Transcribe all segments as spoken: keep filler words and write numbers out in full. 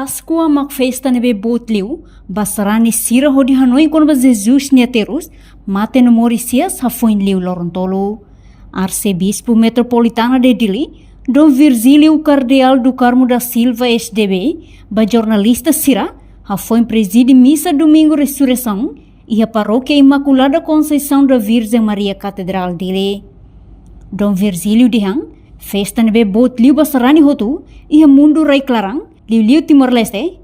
Páskua mak festa ne'ebé boot liu ba sarani sira hodi hanoin kona-ba Jesus nia terus, mate no moris hi'as hafoin liu loron tolu. Arsebispu Metropolitana de Dili, Dom Virgílio Kardeál do Carmo da Silva, S D B, ba jornalista sira, hafoin prezide misa Domingu Resureisaun iha Parókia Imakulada Konseisaun da Virjen Maria, Katedrál Dili. Dom Virgílio dehan, festa ne'ebé boot liu ba sarani hotu iha mundu rai-klaran, liuliu Timor-Leste,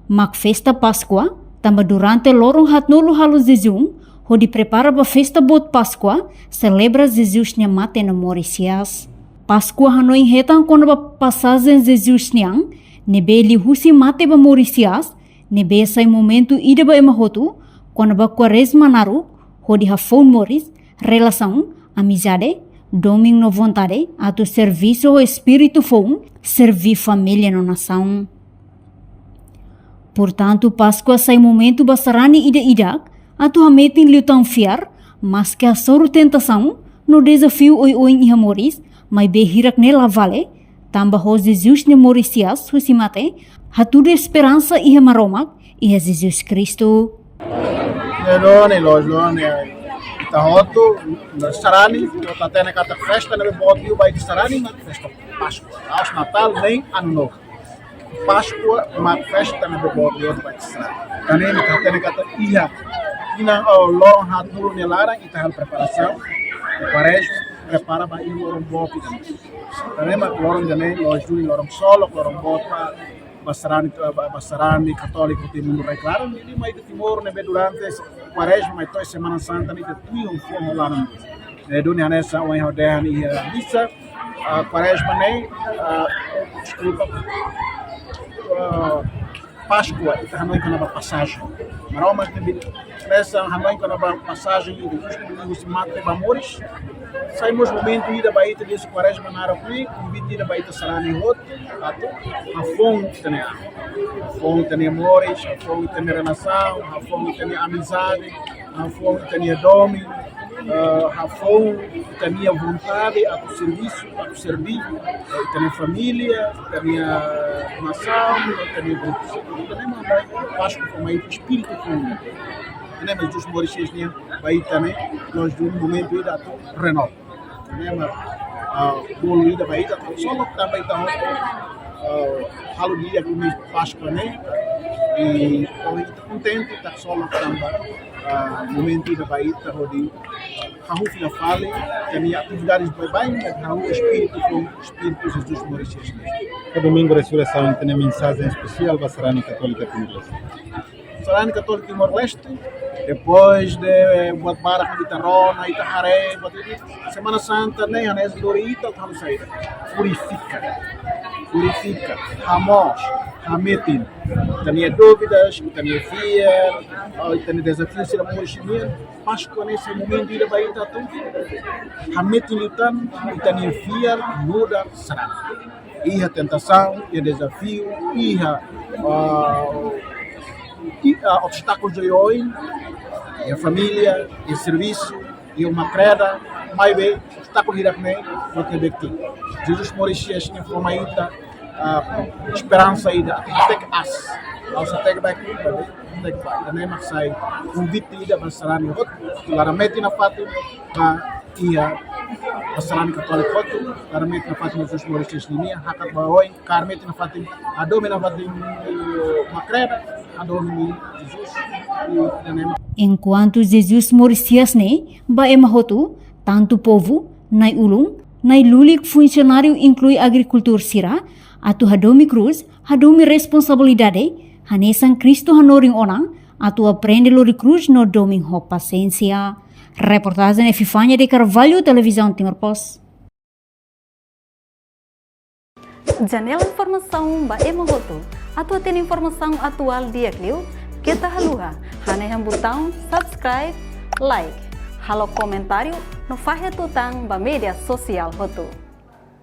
mak festa Páskua, tanba durante loron haatnulu halo jejún, hodi prepara ba festa boot Páskua, selebra Jesus nia mate no moris hi'as. Páskua hanoin hetan kona-ba pasajen Jesus nian, ne'ebé liuhusi mate ba moris hi'as, ne'ebé sai momentu ida ba ema hotu, kona-ba Kuarezma naruk, hodi hafoun moris, relasaun, amizade, domin no vontade atu servisu ho espíritu foun, serví família no nasaun. Portantu, Páskua sai momentu ba sarani ida-idak atu hametin liután fiar, maske hasoru tentasaun no dezafiu oioin iha moris, maibé hirak-ne'e la vale, tanba ho Jesus nia moris hi'as husi mate, hatudu esperansa iha Maromak, iha Jesus Kristu. Ne'e duni, loos duni, ita hotu, sarani, ita hatene katak festa ne'ebé boot liu ba ita sarani, mak festa Páskua. La'ós Natál, nein Ano Novo. Páskua mak festa ne'ebé boot liu ba ita sarani. Tanba ne'e ita hatene katak iha, iha, oh, loron haatnulu nia laran, ita halo preparasaun, Kuarezma, prepara ba iha loron boot ida. Tanba ne'e mak loron ida-ne'e, loos duni, loron ksolok, loron boot ba, ba sarani, ba, ba sarani katóliku iha mundu rai-klaran, ne'ebé mai Timor, ne'ebé durante Kuarezma, mai to'o Semana Santa, ne'e ita tuir ho foho laran. Ne'e duni hanesan ohin ha'u dehan iha misa, ah, Kuarezma ne'e, ah, deskulpa, ah, Páskua, ita hanoin kona-ba pasajen. Maromak ne'ebé hanesan hanoin kona-ba pasajen ida, Jesus ne'ebé husi mate ba moris. Sai mós momentu ida ba ita husi Kuarezma naruk ne'e, konvite ida ba ita sarani hotu, atu hafoun ita-nia an. Hafoun ita-nia moris, hafoun ita-nia relasaun, hafoun ita-nia amizade, hafoun ita-nia domin, eh, hafoun ita-nia vontade atu servisu, atu serví, eh, ita-nia família, ita-nia nasaun, ita-nia grupu. Ita-nia manda Páskua fó mai espíritu foun. Ita-nia Jesus moris hi'as nian ba ita ne'e, loos duni momentu ida atu renova. Ne'e mak, ah, bolu ida ba ita, ksolok tanba ita hotu, ah, halo di'ak iha Páskua ne'e, i ita kontente, ita ksolok tanba, ah, momentu ida ba ita hodi hahú fila fali, ita-nia atividades baibain, hahú espíritu foun, espíritu Jesus moris hi'as nian. Iha Domingu Resureisaun, ita-nia mensajen espesiál ba sarani katólika Timor-Leste. Sarani katólika Timor-Leste, depois de buat barak ita rona, ita haree, buat ida, Semana Santa ne'e hanesan lori ita atu halo saida? Purifika. Purifika. Hamoos. Hametin ita-nia dúvidas, ita-nia fiar, ah, ita-nia dezafiu sira moris nian. Páskua ne'e sai momentu ida ba ita atu hametin liután ita-nia fiar nu'udar sarani. Iha tentasaun, iha dezafiu, iha, ah, iha obstákulu oioin, iha família, iha servisu, iha uma kreda, maibé obstákulu hirak-ne'e, buat ne'ebé ita. Jesus moris hi'as nian fó mai ita, ah, esperansa ida, ita hateke aas. La'ós hateke barak, ita hateke aas. Ida-ne'e mak sai konvite ida ba sarani hotu, atu la hametin nafatin, ba iha, ba sarani katólika hotu, la hametin nafatin Jesus moris hi'as nian, hakat ba oin, kaer metin nafatin, hadomi nafatin, eh, uma kreda, hadomi Jesus, i ida-ne'e mak. Enkuantu Jesus moris hi'as ne'e ba ema hotu, tantu povu, na'i-ulun, na'i-lulik, funsionáriu, inklui agrikultór sira, atu hadomi krús, hadomi responsabilidade, hanesan Kristu hanorin ona, atu aprende lori krús no domin ho pasiénsia. Reportajen Epifania de Carvalho, Televizaun Timor Post. Janela informasaun ba ema hotu. Atu hatene informasaun atuál di'ak liu, keta haluha hanehan butaun subscribe, like, halo komentáriu no fahe tutan ba média sosiál hotu.